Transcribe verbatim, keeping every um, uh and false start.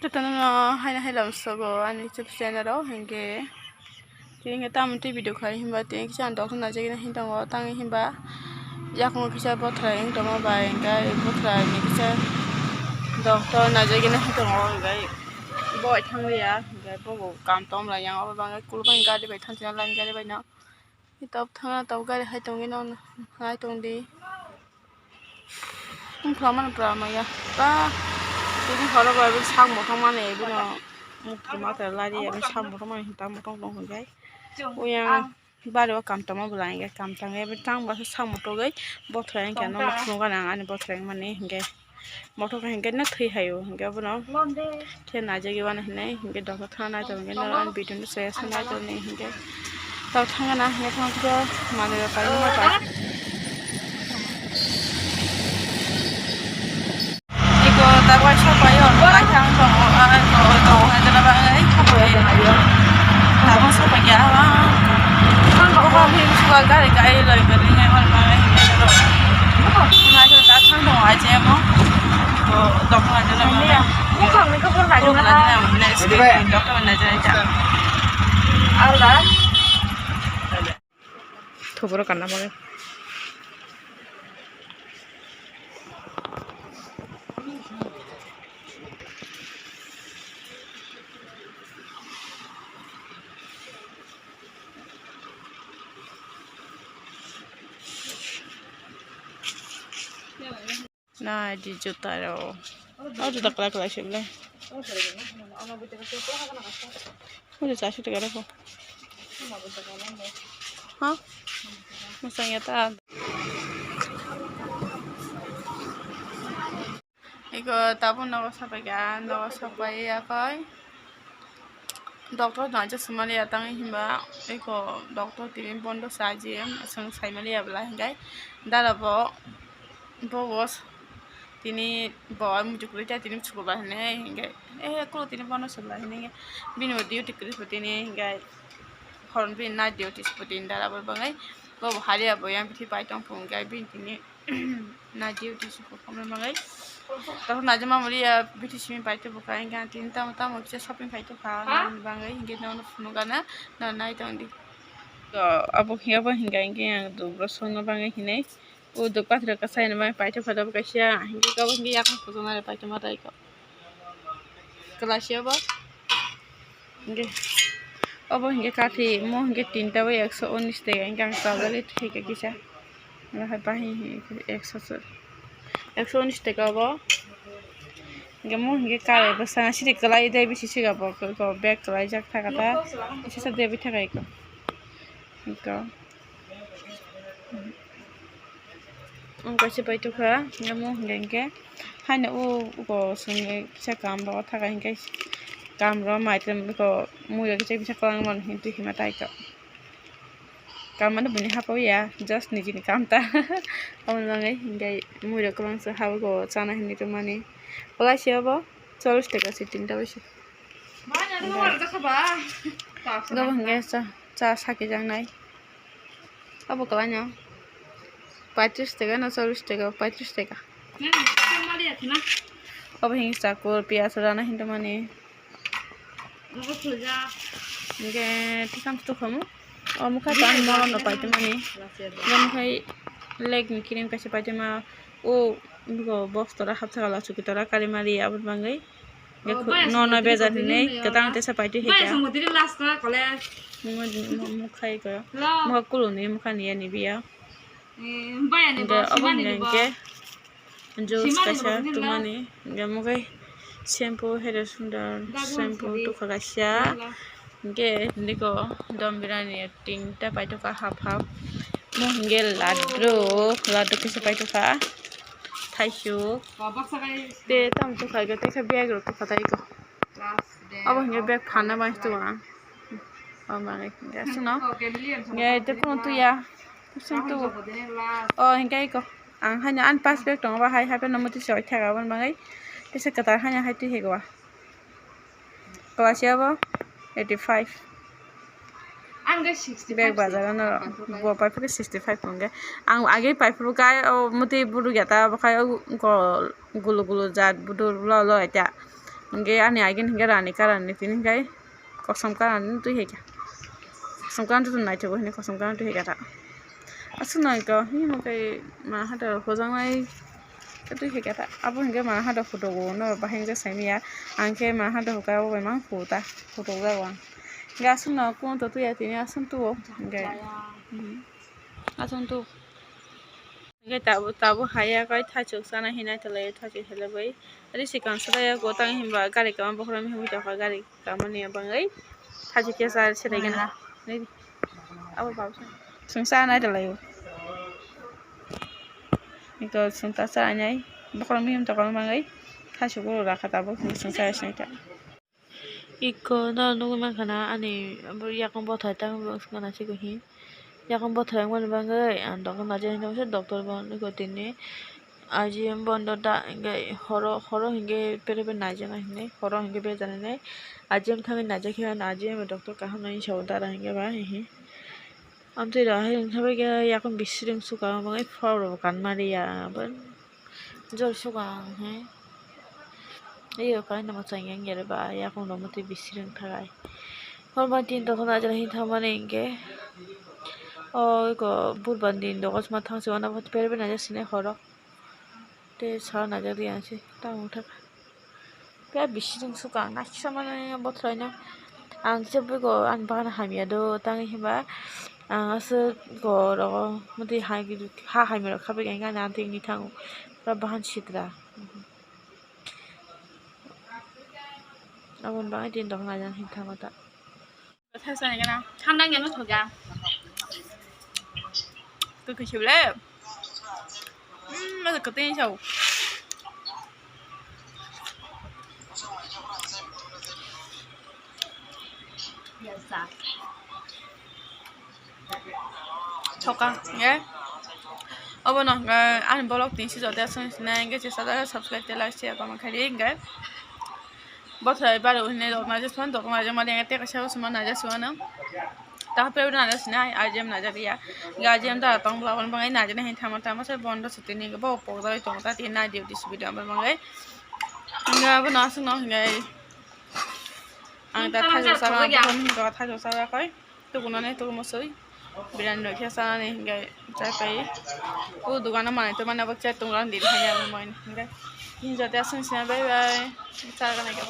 Jotono haino hai lam sogo ani YouTube channel o, hinkhe tini hinkhe tamo twi video khai himba tini kisa ang doctor naijagwi nai tongo, tangwi himba yakung kisa bothrai wng tongma bai hinkhe bothrai ni kisa doctor naijagwi nai tongo, hinkhe bo thanglia hinkhe bobo kam tongmwlai yang obo bangwi kulubani gari bai thangchina line gari bai no. Tok thangna tok gari hai tongwi no hai tongdi. Wngkha mani pura maya. Ba, tini horo bai sak mothok mani bino mukti mata lari ya, sak mothok mani hinta mothok tong hwnjai. Uyang bari o kam tongma bwla hinkhe kam tangwi tang ba sak mothogwi bothra hinkhe no phunukgana ang ani bothra wngmani hinkhe. Mothok hinkhe no thwi hai o hinkhe bono khe naijagwi wano hinwi hinkhe doctor thana nai tongo hinkhe norok ani video no se se nai tongo hinkhe tok thangna hinkhe thang khe manwi rok paimani pai. Iko tabuk sopai o kaithang tongo aro tongo hai jana bagwi sopai tabuk sopai khe abo abo khe suka gari kai loi gari nai bai bai nai ta thang tongo aje mo. Doctor naijak nai. Doctor naijak nai. Thuburo kanna bagwi. Nai di juta rok. O juta kwlai kwlai se belai. O juta chashi taka rok. Ha? Mwchang ya ta. Iko tabuk nogo sapai kha, nogo sapai ya koi. Doctor no aja sumali ya tang himba iko doctor tini bondo sa ji swng saimali ya bwla hingai dara bo. Bo bo tini bo muchuk kwrwi ta tini muchuk kwrwi hinwi hinkhe eh kulu tini bono chwla hinwi hinkhe bini bo duty kwrwi pho tini hinkhe horon bini night duty se pho tini dara bo bangwi bo bo haliya bo yang bithi pai tong pho hinkhe bini tini night duty se pho khomoi mangai tokho naijak mamaliya bithi simi pai tong pho kha hinkhe ang tini tamo tamo kisa shopping pai tong kha bangwi hinkhe nono phunukgana no nai tong di. Abo hinkhe abo hinkhe hinkhe ang dubro songno bangwi hinwi. O dok pathor kaisa hinwi bai paithak phaida bo kaisa hinkhe abo hinkhe yakung khojona bai paithak ma tai kok. Kwlai se obo hinkhe obo hinkhe kathi mo hinkhe tinta o ekso unis taka hinkhe ang chajagwi thwikha kisa. Bahai bahai hinkhe ekso se ekso unis taka obo hinkhe mo hinkhe kari bwskango siri kwlai de bisi siga bo bag kwlaijak thaka ta kisa sa debwi thaka eko. Ang kaisa pai tongkha, omo hwnkha hinkhe haino o uko chwngni kisa kam rok thaka hinkhe kam rok maitum uko mui rok kisa kisa kwbangma hinwi twi hima tai kha. Kam mani buini hapao ya, just nijini kam ta. Aboni bagwi hinkhe mui rok kwbangsa ha uko chana hinwi tongmani. Kwlai se obo chollish taka se tinta bai se. Obo hinkhe cha, cha sakijak nai. Obo kwlai no paitris taka no chollish taka, paitris taka. Obo hinkhe chakur, piyaj rana hinwi tongmani. Hinkhe tikam se tongkhamu. Omo kha tang morom no paitongmani. Omo khai leg ni cream kaisa paitongma. O box tora hapsaka la chuki tora karimari aboni bagwi. Nono bejar hinwi kwtang tesa paitwi hai kha. Mukha iko mukha kuluni mukha niya nibiya. Hinkhe obo hinkhe juice kaisa tongmani hinkhe mukhe shampoo hero sundor shampoo tongkha kaisa hinkhe niko dom birani tinta paitokha half half mo hinkhe laddu laddu kaisa paitokha. Thaisuk. Tei tamo tongkha iko, tei khe bag rok tongkha tai iko. Obo hinkhe bag phanna bai tong ang. Omo hinkhe aswkno. Hinkhe tei kunu tuya. Aswk tu. O hinkhe iko. Ang haino ani pass bag tongo ba hai hapheno muti soi thaka aboni bagwi. Tei se kwtal haino hai twi hego. Kwlai se obo eighty five. Bag bazar ano bo paipor khe sixty five hwnkhe ang age paipor kai o muti buru gata bo khai o gul gulu jat budur lo lo eta Hingke ani agin hingke rani karani tini hingke kosom karani twi hai kha. Kosom karani twi naithogo hini kosom karani twi hai kha ta. Aswk no hingke himo khe ma hada hojaknai twi hai kha ta. Abo hingke ma hada photo o no bahai hingke saimanya. Ang khe ma hada hoka abo bai mang phu ta photo jago ang. Hingke aswk no kuno to twi ya tini aswk tuo hingke. Hmm. Aswk tuo. Hingke tabuk, tabuk haiya kai thaichuk chana hinai tolai thaichuk heleboi. Ari sikang sudaya gotang himba gari kama bokhorok himui tongkha gari kama ni bagwi. Thaichuk khe cha sedai gana. Nai di. Abo babo se. Chwng cha nai tolai o. Iko chwng ta cha nai. Bokhorok himui tongkha bagwi. Thaichuk oro rakha tabuk chwng cha sinai ta. Iko no nugwi mankha na ani yakung bothai tang wngkha na siko hi yakung bothai wngmani bagwi ang dokno najaknai tongsa doctor bo nukho tini I G M bondo da hwnkhe horo horo hwnkhe pere pere naijaknai hinwi horo hwnkhe bejanai I G M thangwi naijakhe I G M doctor kaham nai sao dara hwnkhe ba hihi amtwi rw hai wngkha bai khe yakung bising sukha wngkha bai phor rw kanmani ya. Jol suka ang he. Iyo kainwi mwchang yang gere ba yakung rok mwtwi bising thang ai. Horma tin tokon ajal hin thang mani hinkhe. O iko budbar din dogo sma thang se wana peri bai naijak sini horo. Te sa naijak di ang se tamo thang. Biya bising suka ang naisa mani bothroino. Ang se bego ani bagano hamya do tangwi hwnba ang aswk go rogo motwi ha haimani rok khabai kha ani twi wngwi thango pura bahan sitra. Aboni bagwi tini dokna naina hinwi thango ta. Thanda wngya no thoga. Kwkwi se ble. Hmm, ma kwtwi sao. Thoka, ye. Obono, eh, ani vlog tini si jodi aswk sinai, hingke chesta da subscribe tei like share tongma khaidi, hingke. Bothai baro hine dok naijak suan, dok naijak mani, hingke teka sabo suma naijak suan ang. Taha pore naijak sinai, I G M naijak ya. Hingke I G M da tong bla bang bang naijak na hin thama thama se bondo sutini, bo pok jagoi tong ta tin nai duty si video bang bang. Hingke abono aswk no, hingke. Ang ta thajok saka, bohon hinto thajok saka koi. Tukunani tukumo soi. Biryani rok khe chanani hingai chai pai. O dogano manwi tongmani abo chai tongrani din hai abo mai hingai. Hinjate aswk sina bye bye. Chagana khe.